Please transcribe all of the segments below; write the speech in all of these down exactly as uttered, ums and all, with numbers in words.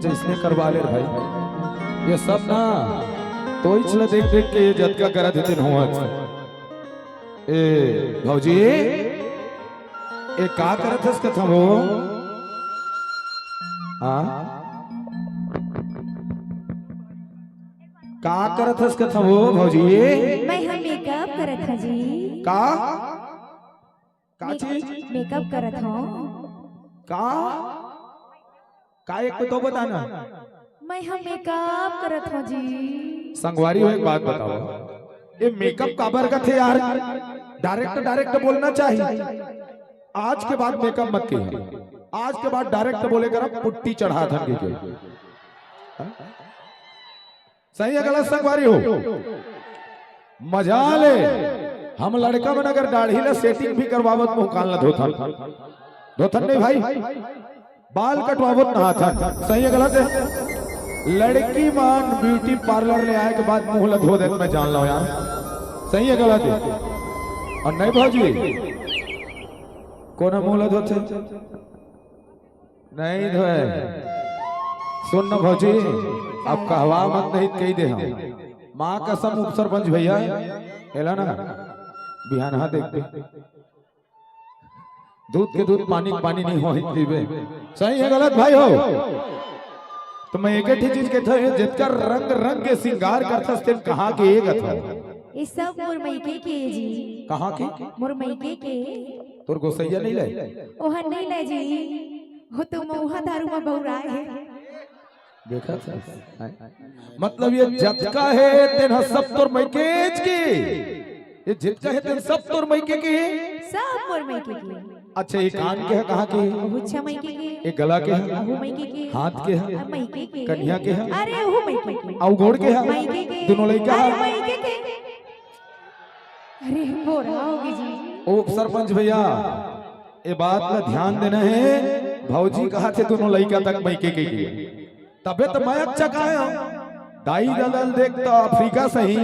जइसने करवा ले रे भाई, ये सब ना तोइच ल देख देख के ये जतका करत हे तेन होवत। ए भौजी, ए का करत हस कथम हो? हाँ, का करत हस कथम हो भौजी? मैं हम मेकअप करत हंव जी। का? का चीज? मेकअप करत हंव। का? का एक पे तो बताना। मैं हम मेकअप करत हंव जी। संगवारी हो, एक बात बताओ, ये मेकअप काबर कथे यार? डायरेक्ट डायरेक्ट बोलना चाहिए। आज के बाद मेकअप मत कहिए, आज के बाद डायरेक्ट बोले करा, पुट्टी चढ़ा धन के। सही है गलत संगवारी हो? मजा ले, हम लड़का मन अगर दाढ़ी ला सेटिंग भी करवावत मुंह कान ला धोथन, धोथन नहीं भाई, बाल कटवावत नहाथन। सही है गलत है? लड़की मन ब्यूटी पार्लर ले आए के बाद मुंह ला धो देत, मैं जान लो यार। सही है गलत है? और नहीं भौजी, कोन मुंह ला धोथे? नहीं धोए। सुन न भौजी, अब कहवा मत नहीं कही दे हम। माँ कसम उपसरपंच भैया, एला ना बिहान हा देख दे। दूध के दूध, पानी के पानी नहीं हो पीबे। सही है गलत भाई हो? तो मैं एक ही चीज कहता हूँ, जितका रंग रंग के श्रृंगार करथस तेन कहाँ के एक था? ये सब मोर मइके के जी। कहाँ के? मोर मइके के। तोर गोसैया नहीं ले? ओहा नहीं ले जी, वो तो मऊहा दारू में बउराए हे। देखा था? मतलब ये जतका हे तेन ह सब तोर मइकेच के। ये जितका हे तेन सब तोर मइके के हे? सब मोर मइके के। अच्छा, ये कान के ह, कहाँ के हे? ओहू अच्छा मइके के। ये गला के ह? ओहू मइके के। हाथ के ह? आ, मइके के। कनिहा के ह? अरे ओहू मइके के। अउ गोड़ के ह? मइके के। दोनों लइका ह? अरे मइके के। अरे बोरा होगे जी। ओ सरपंच भैया, ये बात ला ध्यान देना हे, भौजी कहाथे दोनों लइका तक मइके के ही। तबे तो मैं अच्छा कहे हंव। दाई ददा ल देख तो अफ्रीका सही,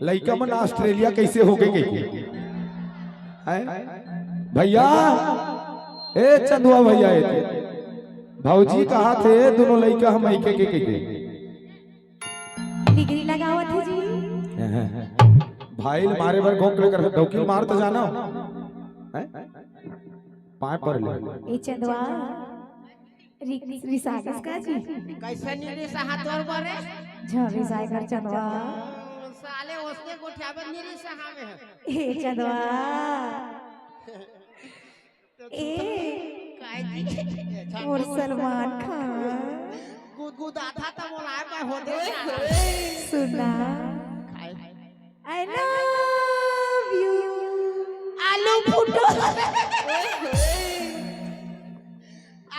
लइका मन ऑस्ट्रेलिया कइसे होगे के? हैं? भैया, ए चंदुआ भैया, ए भौजी कहाथे दोनों लइका ह मइके के कहिके। डिग्री लगावत हे जी। भाई ल मारे बर गोंक ले कर डौकी मार तो जाना। हैं? पाए पर ले। ए चंदवा, रि-, रिसागस का जी? कइसे नहीं रिसा हाथ और बरे? झन रिसाए कर चंदवा। साले ओसने गोठियाबे नहीं रिसा हावे हे। ए चंदवा। ए, काय जी? मोर सलमान खान। गुदगुदाथा त मोला का होदे। सुना। काय? I love you। आलू फुटू।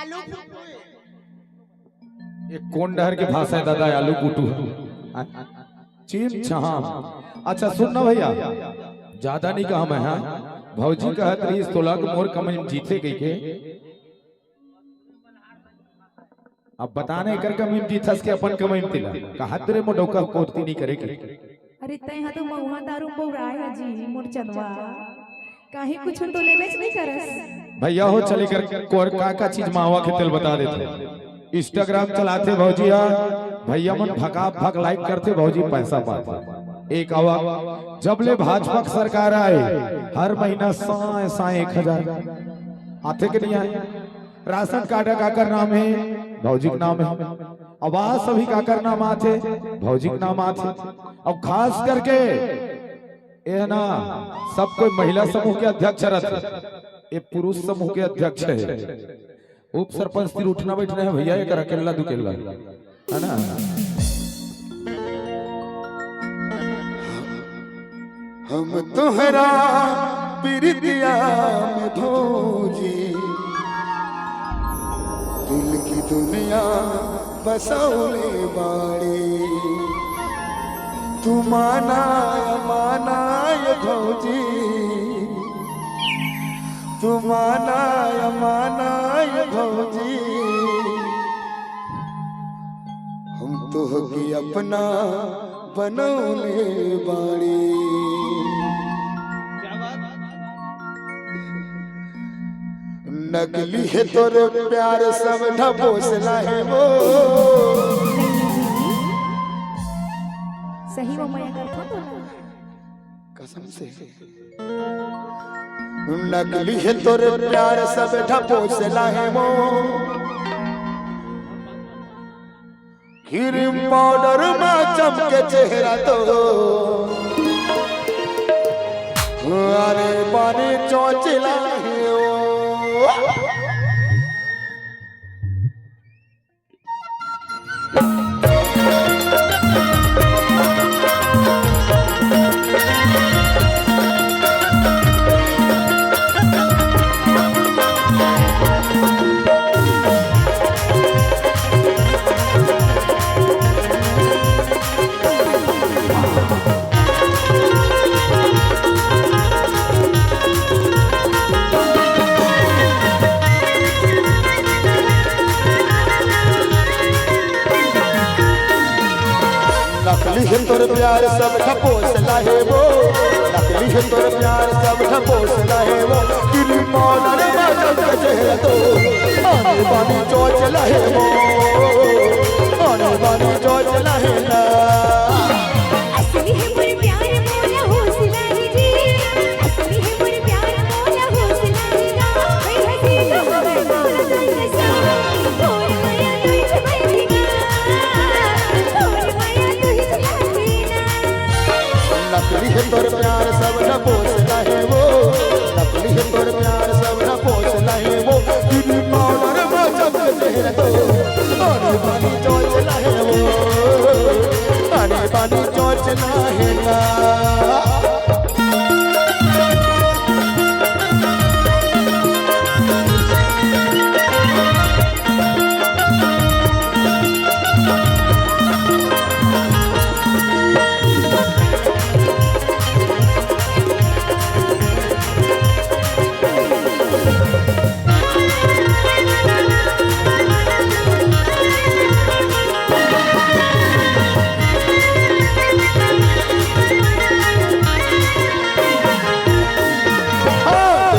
आलू फुटू। ये कोन डहर के भाषा हे दादा, आलू कुटू? चिम छहाम। अच्छा सुन ना भैया, ज्यादा नहीं कहा मैं, हाँ? भौजी कहत रहीस तोला के मोर कमई में जीथे कहिके। अब बता नहीं कर कमई में जीथस के अपन कमई में तिला। कहा तेरे मोडौका कोरती नहीं करे के। अरे तैं हा तो महुआ दारू बउराए हा जी, मोर चंदवा। काहे कुछ तो लेबेच नहीं करस। भैया हो चले कर कोर का का चीज मावा के तेल बता देथे। Instagram चलाथे भौजी हा, भैया मन भका भक like करथे, भौजी पैसा पाथे। एक आवा, जब ले भाजपा के सरकार आए, हर महीना साए साए एक हजार आथे के नहीं आए? राशन कार्ड काकर नाम हे? भौजी के नाम हे। आवास अभी काकर नाम आथे? भौजी के नाम आथे। अउ खास करके ए ना, सब कोई महिला समूह के अध्यक्ष रहत, ये पुरुष समूह के अध्यक्ष हे। उप सरपंच तिर उठना बैठना हे भैया, एक अकेला दुकेला हे ना। हम तोहरा प्रीतिया में भौजी, दिल की दुनिया बसौले बाड़ी। तू माना या माना ये भौजी, तू माना या माना ये भौजी, हम तोहके अपना बनौले बाड़ी। नकली हे तोर प्यार, सब ढपोसला हे वो। सही में मया करथों तोला। कसम से। नकली हे तोर प्यार, सब ढपोसला हे वो। क्रीम पाउडर में चमके चेहरा तो, अरे बानी चोचला हे ओ। नकली हे तोर प्यार, सब ढपोसला हे वो। नकली हे तोर प्यार, सब ढपोसला हे वो। क्रीम पाउडर में चमके चेहरा तो, आनी बानी चोचला हे वो। आनी बानी चोचला हे ना। असली हे मोर प्यार, मोला होसला हे जी। असली हे मोर प्यार, मोला होसला हे ना। भाई हंसी तो हमारे मोला नहीं हंसी। मोर माया नहीं छुपाई ना। मोर माया नहीं छुपाई ना। नकली हे तोर प्यार, सब ढपोसला हे वो। नकली हे तोर प्यार, सब ढपोसला हे वो। क्रीम पाउडर में चमके चेहरा तो, आनी बानी चोचला हे वो। आनी बानी चोचला हे ना।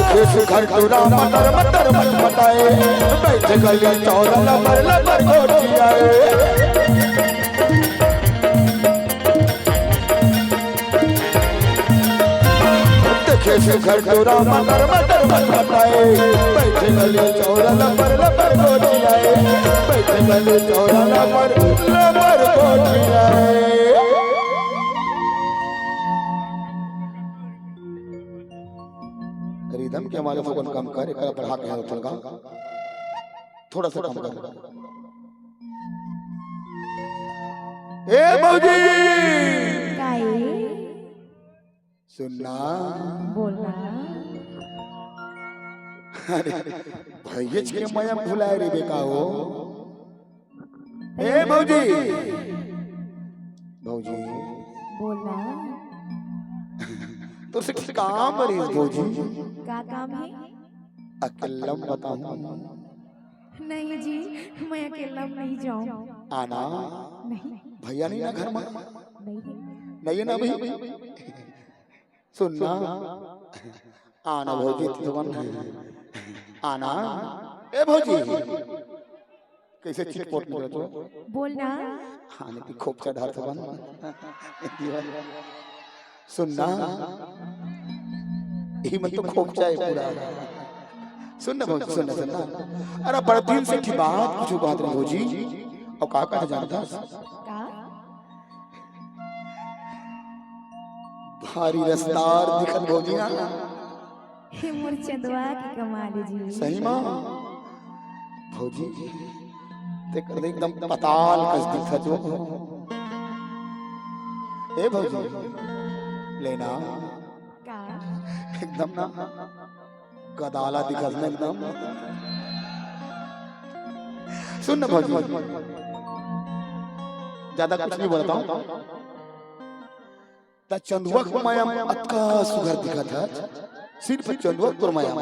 देखे सुघर टूरा मटर मटर मटमटाए, बैठ गली चौरा लबर लबर गोटियाए। देखे सुघर टूरा मटर मटर मटमटाए, बैठ गली चौरा लबर लबर गोटियाए, बैठ गली चौरा लबर लबर गोटियाए। रिदम के हमारे फोकन कम कर, एकरा बढ़ा के हाथ लगा, थोड़ा सा कम कर। ए भौजी, काई? सुनना। बोलना। अरे, भैया के मया भुलाए रे बेका हो। ए भौजी। भौजी। बोलना। तोर से काम रहिस भौजी। का काम हे? अकेल्ला म बताहूँ। नहीं जी, मैं अकेल्ला म नहीं जाऊँ। आना। नहीं। भैया नहीं ना घर में? नहीं। नहीं हे ना अभी? सुनना। आना भौजी, तुमन। आना। ए भौजी। कइसे चिटपोट निकलत हो? बोलना। हाँ, नहीं, खोपचा डारत बन। सुनना, इही मन तो खोपचा हे पूरा। सुन ना भौजी, सुन ना, सुन ना। अरे, बड़ा दिन से एक ठे बात कुछ बात नहीं भौजी। अउ का कहना जानथस? का? भारी रसदार दिखत भौजी ना। हे मोर चंदवा के कमाल जी। सही मा? भौजी, तें कर एकदम पताल कस दिखत हो। ए भौजी, लेना। का? एकदम ना गदाला दिखत ना एकदम। सुन ना भौजी, ज्यादा कुछ नहीं बोलता हूँ। त चंदुआ के मया म अतका सुघर दिखत हे, सिर्फ चंदुआ तोर मया म।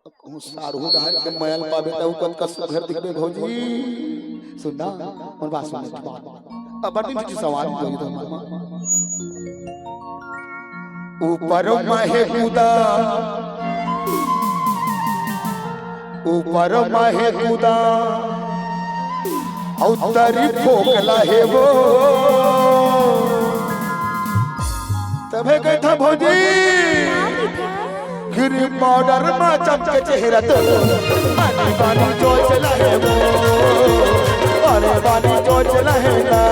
कहूँ सारहू डहर के मया ल पाबे त अउ कतका सुघर दिखबे भौजी। सुन ना, मोर बात सुन ले। अब बड़ दिन से सवाल भौजी तो मन म। ऊपर म हे कूदा, ऊपर म हे कुदा, अउ तरी फोकला हे वो। तभे कहिथंव भौजी, क्रीम पाउडर म चमके चेहरा तो। आनी बानी चोचला हे वो, आनी बानी चोचला हे ना।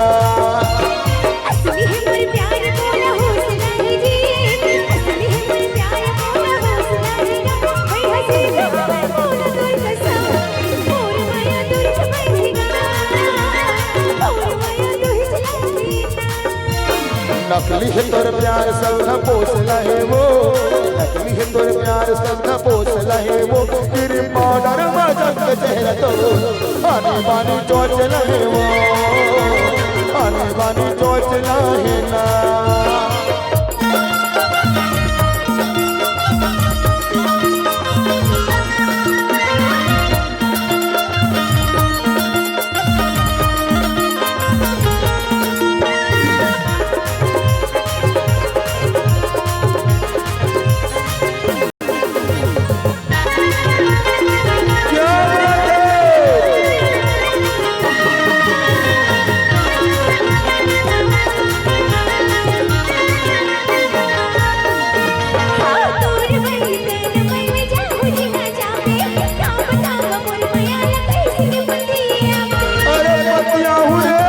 असली हे मोर प्यार मोला होश नाही जी, असली हे मोर प्यार मोला होश नाही गा। भई हसी तो हवे मोला तोर कसम, मोर मया तोर छमई गा, मोर मया तोर छमई गा। नकली हे तोर प्यार सब न पोसला हे वो, नकली हे तोर प्यार सब न पोसला हे वो। क्रीम पाउडर म चमके चेहरा तो, आनी बानी चोचला हे वो, आनी बानी चोचला हे ना। क्या बात है? अरे पतियाहू रे।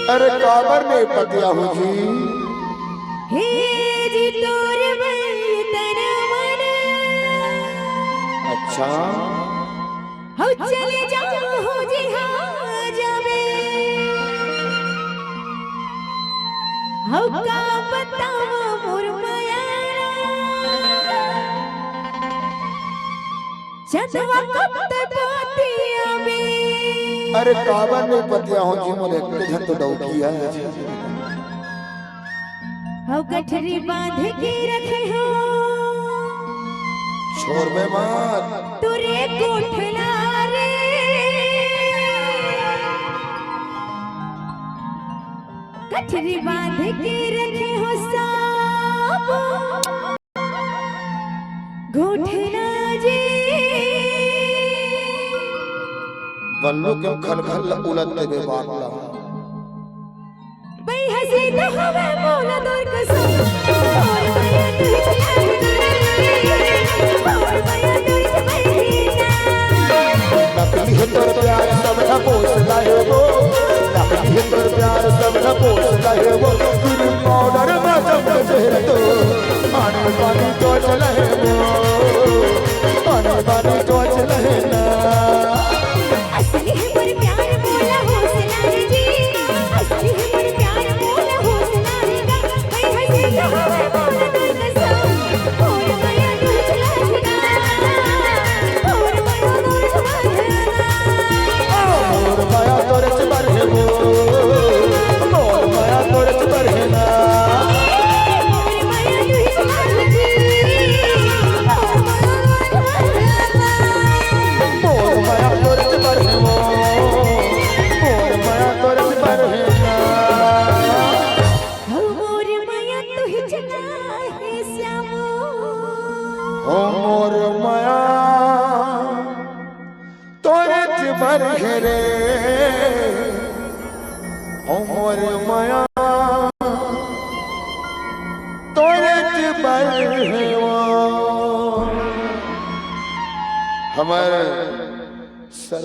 अरे काबर नहीं पतियाहू जी? हे जी तोर बई तन मन। अच्छा। हौ चले जाओ हो जी हाँ जावे। हौ का बतावा मोर मया। चंदवा कब ते पतियाबे। अरे काबर नहीं पतियाहू जी, मोर एक झन तो डौकी हे। हौ गठरी बांध के रखे हो। छोड़बे मत। तोरे गोठला रे। गठरी बांध के रखे हो सब। गोठला जी। बल्लू के खलखल उलट देबे बात ला। बई हसी तो हवे मोला तोर कसम। मोर मया तुझ लागे। मोर मया तुझ महीना। नकली हे तोर प्यार सब न पोसला हे वो। नकली हे तोर प्यार सब न पोसला हे वो। क्रीम पाउडर म चमके चेहरा तो। आनी बानी चोचला हे वो। आनी बानी चोचला हे ना। असली हे मोर प्यार मोला होश नाही जी। असली हे मोर प्यार मोला होश नाही गा। मैं हंसी तो हवे मोला तोर कसम। मोर मया तुझ लागे गा। मोर मया तुझ लागे गा। मोर मया तोर से बढ़े वो। मोर मया तोर से बढ़े ना। मोर मया तुझ लागे जी। मोर मया तोर से बढ़े ना। मोर मया तोर से बढ़े वो। मोर मया तोर से बढ़े ना। हौ मोर मया तुझ लागे श्यामो। हौ मोर मया तोरे बर हे रे, हौ मोर मया, तोरे बर हे वो। हमर सर